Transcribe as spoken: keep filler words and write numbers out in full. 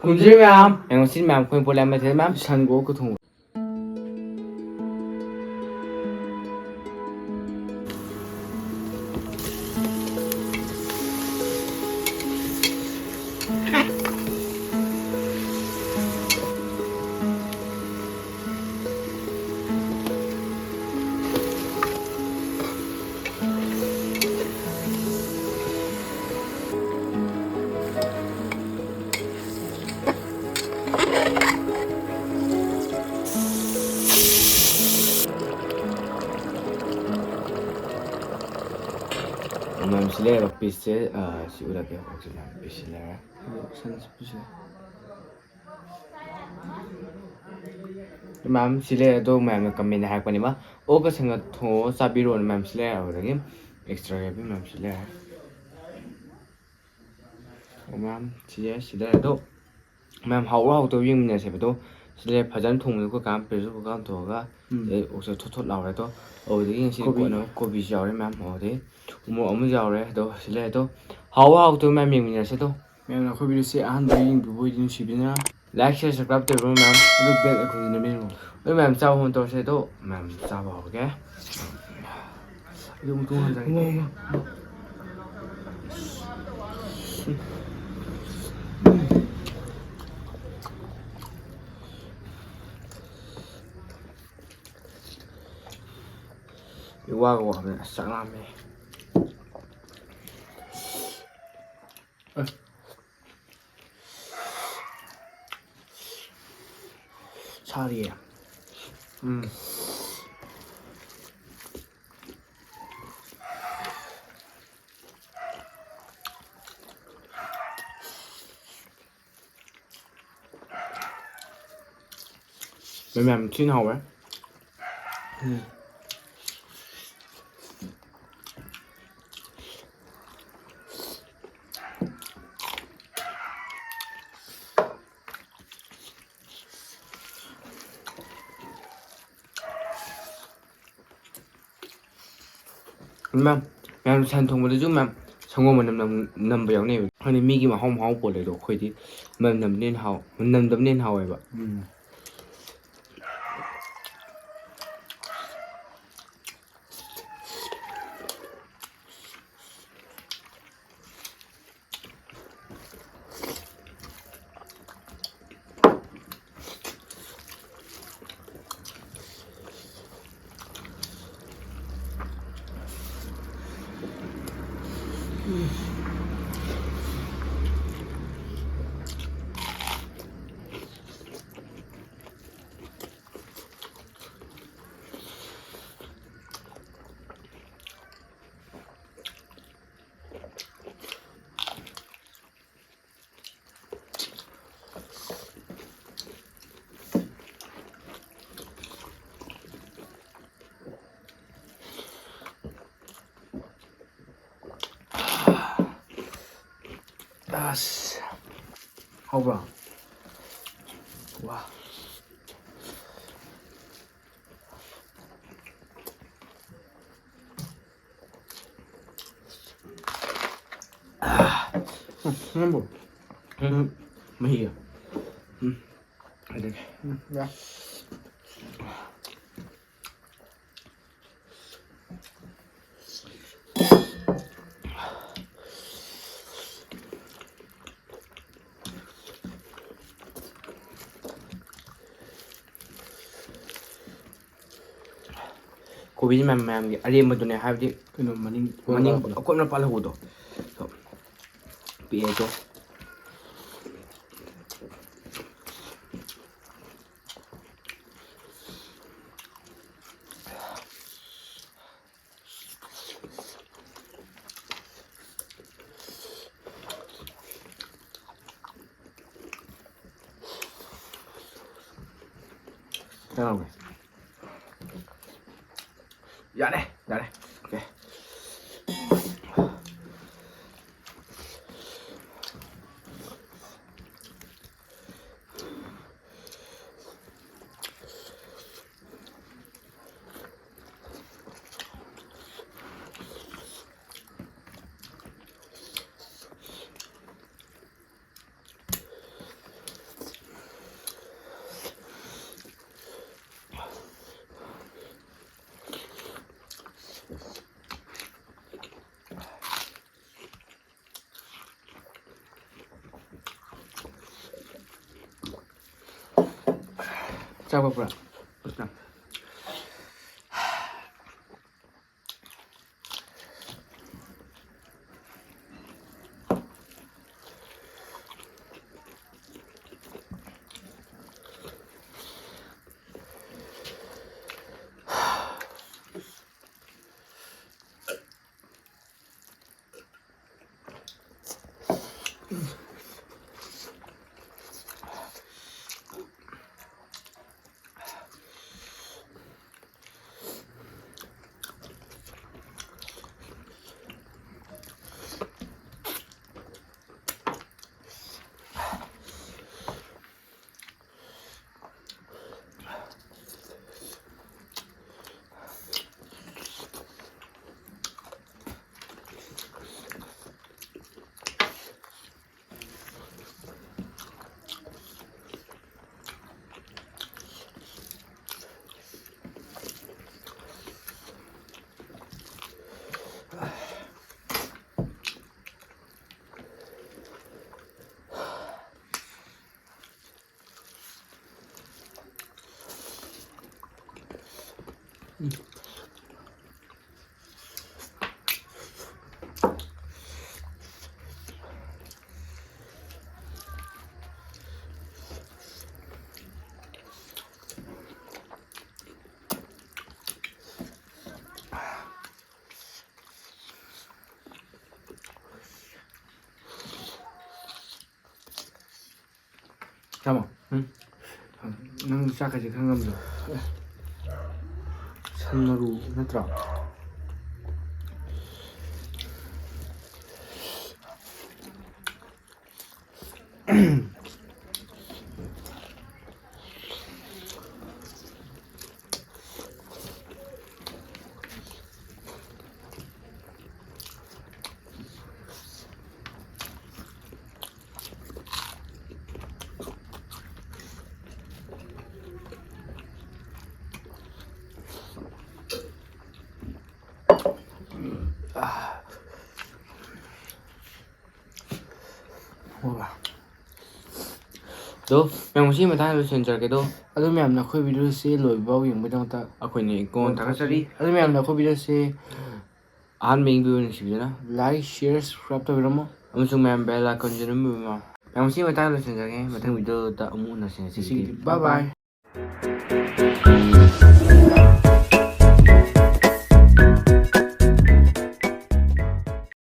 ꯈꯨꯝꯖꯔꯤ ꯃꯌꯥꯝ꯫ ꯌꯦꯡꯉꯣ, ꯁꯤ ꯃꯌꯥꯝ ꯑꯩꯈꯣꯏ ꯄꯣꯠ ꯃꯊꯦꯜ ꯃꯌꯥꯝ꯫ ꯁꯟꯒ ꯑꯣꯛꯀ ꯊꯣꯡꯕ꯫ ꯃꯌꯥꯝ ꯁꯤ ꯂꯩꯔꯦ, ꯄꯤꯁꯁꯦ, ꯑ, ꯁꯤ ꯎꯠꯂꯛꯀꯦ꯫ ꯍꯧꯖꯤꯛ ꯃꯌꯥꯝ ꯄꯤꯁꯁꯤ ꯂꯩꯔꯦ꯫ ꯑꯗꯣ ꯁꯟ ꯁꯤ ꯄꯤꯁꯁꯦ꯫ ꯃꯌꯥꯝ ꯁꯤ ꯂꯩꯔꯦ꯫ ꯑꯗꯣ ꯃꯌꯥꯝꯅ ꯀꯃꯦꯟꯗ ꯍꯥꯏꯔꯛꯄꯅꯦꯕ, "ꯑꯣꯛꯀ ꯁꯟꯒ ꯊꯣꯡꯉꯒ ꯆꯥꯕꯤꯔꯣꯅ" ꯃꯌꯥꯝ ꯁꯤ ꯂꯩꯔꯦ꯫ ꯑꯗꯨꯗꯒꯤ ꯑꯦꯛꯁꯇ꯭ꯔꯥ ꯌꯥꯎꯕꯤ ꯃꯌꯥꯝ ꯁꯤ ꯂꯩꯔꯦ꯫ ꯑꯣ ꯃꯌꯥꯝ, ꯁꯤꯁꯦ ꯁꯤꯗ ꯂꯩꯔꯦ꯫ ꯑꯗꯣ ꯃꯌꯥꯝ ꯍꯥꯎꯕ ꯍꯥꯎꯇꯕ ꯌꯦꯡꯃꯤꯟꯅꯁꯦꯕ꯫ ꯑꯗꯣ ꯁꯤꯗ ꯂꯩꯔꯦ, ꯐꯖꯅ ꯊꯣꯡꯕꯗꯣ ꯑꯩꯈꯣꯏ ꯀꯥꯟ ꯄ꯭ꯔꯦꯁꯔ ꯀꯨꯀꯔ ꯑꯃ ꯊꯣꯡꯉꯒ, ꯎꯝ꯫ ꯑꯗꯩ ꯑꯣꯛꯁꯦ ꯊꯣꯠ ꯊꯣꯠ ꯂꯥꯎꯔꯦ꯫ ꯑꯗꯣ ꯑꯗꯨꯗꯒꯤ ꯉꯁꯤ ꯀꯣꯕꯤ꯫ ꯀꯣꯠꯅꯕ ꯀꯣꯕꯤꯁꯨ ꯌꯥꯎꯔꯦ ꯃꯌꯥꯝ꯫ ꯑꯗꯩ ꯎꯃꯣꯔꯣꯛ ꯑꯃꯁꯨ ꯌꯥꯎꯔꯦ꯫ ꯑꯗꯣ ꯁꯤ ꯂꯩꯔꯦ꯫ ꯑꯗꯣ ꯍꯥꯎꯕ ꯍꯥꯎꯇꯕ ꯃꯌꯥꯝ ꯌꯦꯡꯃꯤꯟꯅꯁꯦ꯫ ꯑꯗꯣ ꯃꯌꯥꯝꯅ ꯑꯩꯈꯣꯏ ꯚꯤꯗꯤꯑꯣꯁꯦ ꯑꯍꯥꯟꯕ ꯌꯦꯡꯕꯤꯕ ꯑꯣꯏꯗꯤ ꯅꯨꯡꯁꯤꯕꯤꯗꯨꯅ like, share, subscribe ꯇꯧꯕꯤꯔꯣ ꯃꯌꯥꯝ꯫ ꯑꯗꯨ bell icon ꯁꯤꯅ ꯃꯦꯟ ꯔꯣ꯫ ꯑꯗꯨ ꯃꯌꯥꯝ ꯆꯥꯕ ꯍꯣꯟ ꯇꯧꯔꯁꯦ꯫ ꯑꯗꯣ ꯃꯌꯥꯝ ꯆꯥꯕ ꯍꯧꯔꯒꯦ꯫ ꯑꯗꯨ ꯑꯃꯨꯛ ꯇꯣꯡ ꯍꯟꯖꯔꯒꯦ꯫ ꯏꯋꯥꯒ ꯋꯥꯕꯅꯦ꯫ ꯑꯁ, ꯆꯥꯛ ꯂꯥꯝꯃꯦ꯫ ꯑꯁ꯫ ꯁꯥꯔꯤꯌꯦ꯫ ꯎꯝ꯫ ꯃꯌꯥꯝ ꯊꯤꯅ ꯍꯥꯎꯋꯦ꯫ ꯎꯝ꯫ ꯃꯌꯥꯝ, ꯃꯌꯥꯝ ꯁꯟ ꯊꯣꯡꯕꯗꯁꯨ ꯃꯌꯥꯝ ꯁꯪꯒꯣꯝ ꯃꯅꯝ ꯅꯝ-, ꯅꯝꯕ ꯌꯥꯎꯅꯩꯕ꯫ ꯈꯪꯗꯦ, ꯃꯤꯒꯤ ꯃꯍꯥꯎ ꯃꯍꯥꯎ ꯄꯣꯜꯂꯦ꯫ ꯑꯗꯣ ꯑꯩꯈꯣꯏꯗꯤ ꯃꯅꯝ ꯅꯝꯕꯅ ꯍꯦꯟꯅ ꯍꯥꯎ-, ꯃꯅꯝ ꯅꯝꯕꯅ ꯍꯦꯟꯅ ꯍꯥꯎꯋꯦꯕ꯫ ꯎꯝ꯫ ꯑꯁ꯫ ꯍꯥꯎꯕ꯭ꯔꯣ? ꯋꯥ꯫ ꯎꯝ, ꯅꯪꯕꯨ? ꯎꯝ, ꯃꯍꯤꯒ꯫ ꯎꯝ, ꯑꯗꯨꯗꯤ꯫ ꯎꯝ, ꯌꯥ꯫ ꯀꯣꯕꯤꯁꯦ ꯃꯌꯥꯝ, ꯃꯌꯥꯝꯒꯤ ꯑꯔꯦꯝꯕꯗꯨꯅꯦ, ꯍꯥꯏꯕꯗꯤ ꯀꯩꯅꯣ, ꯃꯅꯤꯡ ꯃꯅꯤꯡ ꯄꯥꯜꯍꯧꯕꯗꯣ꯫ ꯑꯀꯣꯟꯕ ꯄꯥꯜꯍꯧꯕꯗꯣ꯫ ꯑꯗꯣ ꯄꯤꯛꯑꯦ ꯑꯗꯣ꯫ ꯌꯥꯔꯦ, ꯌꯥꯔꯦ꯫ ꯑꯣꯀꯦ꯫ ꯆꯥꯕ ꯄꯨꯔꯥ꯫ ꯆꯥꯃꯣ꯫ ꯎꯝ꯫ ꯅꯪ ꯆꯥꯛ ꯀꯩꯁꯦ ꯈꯪꯉꯝꯗ꯭ꯔꯣ? ꯁꯟ ꯃꯔꯨ ꯅꯠꯇ꯭ꯔꯣ? ꯑꯗꯣ ꯃꯌꯥꯝ ꯉꯁꯤꯒꯤ ꯃꯇꯥꯡꯗ ꯂꯣꯏꯁꯤꯟꯖꯔꯒꯦ꯫ ꯑꯗꯣ ꯑꯗꯨ ꯃꯌꯥꯝꯅ ꯑꯩꯈꯣꯏ ꯚꯤꯗꯤꯑꯣꯁꯤ ꯂꯣꯏꯕꯐꯥꯎ ꯌꯦꯡꯕꯒꯤꯗꯃꯛꯇ ꯑꯩꯈꯣꯏꯅ ꯏꯀꯣꯟ ꯊꯥꯒꯠꯆꯔꯤ꯫ ꯑꯗꯨ ꯃꯌꯥꯝꯅ ꯑꯩꯈꯣꯏ ꯚꯤꯗꯤꯑꯣꯁꯤ ꯑꯍꯥꯟꯕ ꯌꯦꯡꯕꯤꯕ ꯅꯨꯡꯁꯤꯕꯤꯗꯨꯅ like, share, subscribe ꯇꯧꯕꯤꯔꯝꯃꯣ꯫ ꯑꯃꯁꯨꯡ ꯃꯌꯥꯝ bell icon ꯁꯨ ꯑꯗꯨꯝ ꯅꯝꯕꯤꯔꯝꯃꯣ꯫ ꯃꯌꯥꯝ ꯉꯁꯤꯒꯤ ꯃꯇꯥꯡꯗ ꯂꯣꯏꯁꯤꯟꯖꯔꯒꯦ꯫ ꯃꯊꯪ ꯚꯤꯗꯤꯑꯣꯗ ꯑꯃꯨꯛ ꯎꯅꯁꯤ꯫ ꯉꯁꯤꯒꯤꯗꯤ bye bye꯫